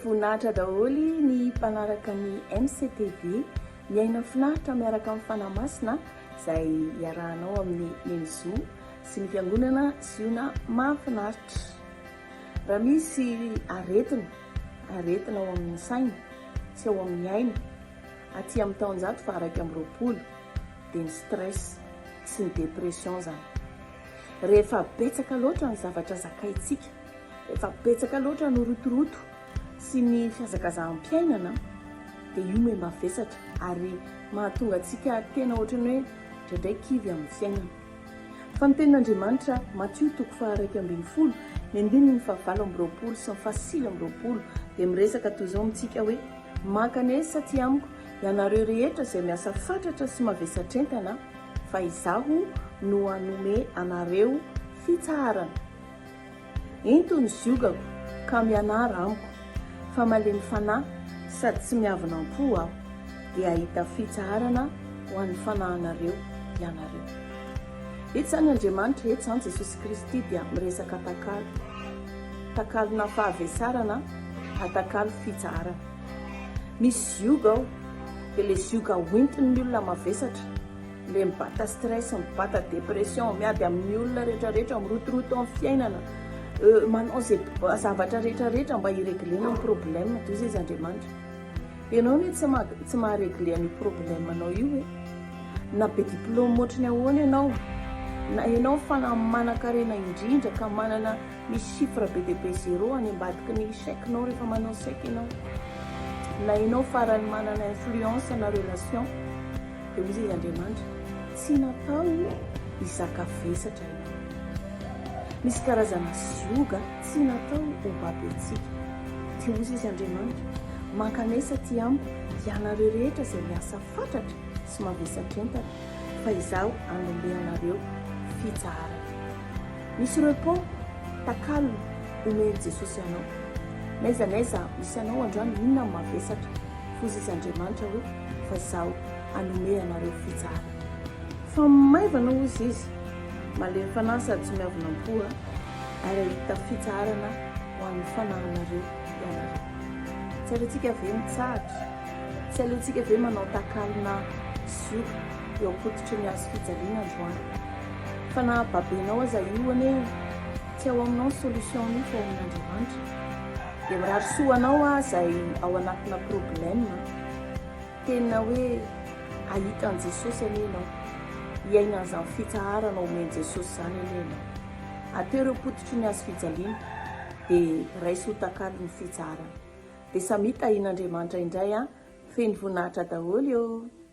voninahitra daholo ny mpanaraka ny MCTV, miaina finaritra miaraka amin'ny Fanahy Masina izay iarahanao amin'ny Neny Zo sy ny Fiangonana Ziona Mahafinaritra. Raha misy aretina, aretina ao amin'ny saina sy ao amin'ny aina, aty amin'ny taonjato faha 21 dia ny stress sy ny dépression izany. Rehefa betsaka loatra ny zavatra zakaintsika, rehefa betsaka loatra ny rotoroto sy ny fihazakazaham-piainana dia io miha-mavesatra ary mahatonga antsika tena ohatran'ny hoe indraindray kivy amin'ny fiainana. Fa ny tenin'Andriamanitra, Matio toko faha-11, ny andininy faha-28 sy ny faha-29 dia miresaka toy izao amintsika hoe, Mankanesa aty amiko, ianareo rehetra izay miasa fatratra sy mavesatr'entana, fa Izaho no hanome anareo fitsaharana. Ento ny ziogako ka mianara amiko, fa malemy fanahy sady tsy miavona am-po aho, dia hahita fitsaharana ho an'ny fanahinareo ianareo. Eto izany Andriamanitra, eto izany Jesosy Kristy dia miresaka takalo, takalona fahavesarana, atakalo fitsaharana. Misy zioga ao, dia ilay zioga hoentin'ny olona mavesatra. Le mibata stress, mibata dépression, miady amin'ny olona rehetra rehetra, mirotoroto amin'ny fiainana, manao ze zavatra rehetra rehetra mba hi-reglena ny problème, toy izay izy Andriamanitra. Ianao anie tsy ma tsy maha-regle an'io problème anao io e. Na be diplôme ohatry ny ahoana ianao, na ianao fanahy manan-karena indrindra ka manana Misy chiffre be dia be zéro any ambadiky ny chèque nao rehefa manao chèque ianao. Na ianao farany manana influence na relation dia hoy izy Andriamanitra tsy natao hizaka vesatra ianao. Misy karazana zioga tsy natao ho babentsika. Dia hoy izy Andriamanitra mankanesa aty amiko ianareo rehetra izay miasa fatratra sy mavesatr'entana fa izaho hanome anareo fitsaharana. Misy repos, takalony, omen'i Jesosy anao. N'aiza n'aiza misy anao androany inona no mavesatra, foza izy Andriamanitra hoe fa izaho hanome anareo fitsaharana. Fa maivana hozy izy, malemy fanahy sady tsy miavona am-po ary hahita fitsaharana ho an'ny fanahinareo ianareo. Tsy aleontsika ve mitsahatra? Tsy aleontsika ve manao takalona zioga eo am-pototry ny hazo fijaliana androany? Fa na babenao aza io anie tsy ao aminao ny solution an'io fa ao amin'Andriamanitra. Dia mirary soa anao aho izay ao anatina problème. Tena hoe hahita an'i Jesosy anie ianao. Hiaina an'izany fitsaharana omen'i Jesosy izany anie ianao. Atero eo am-pototry ny hazo fijaliana dia raiso ho takalo ny fitsaharana. Dia samia tahian'Andriamanitra indray an! Feno voninahitra daholo ô!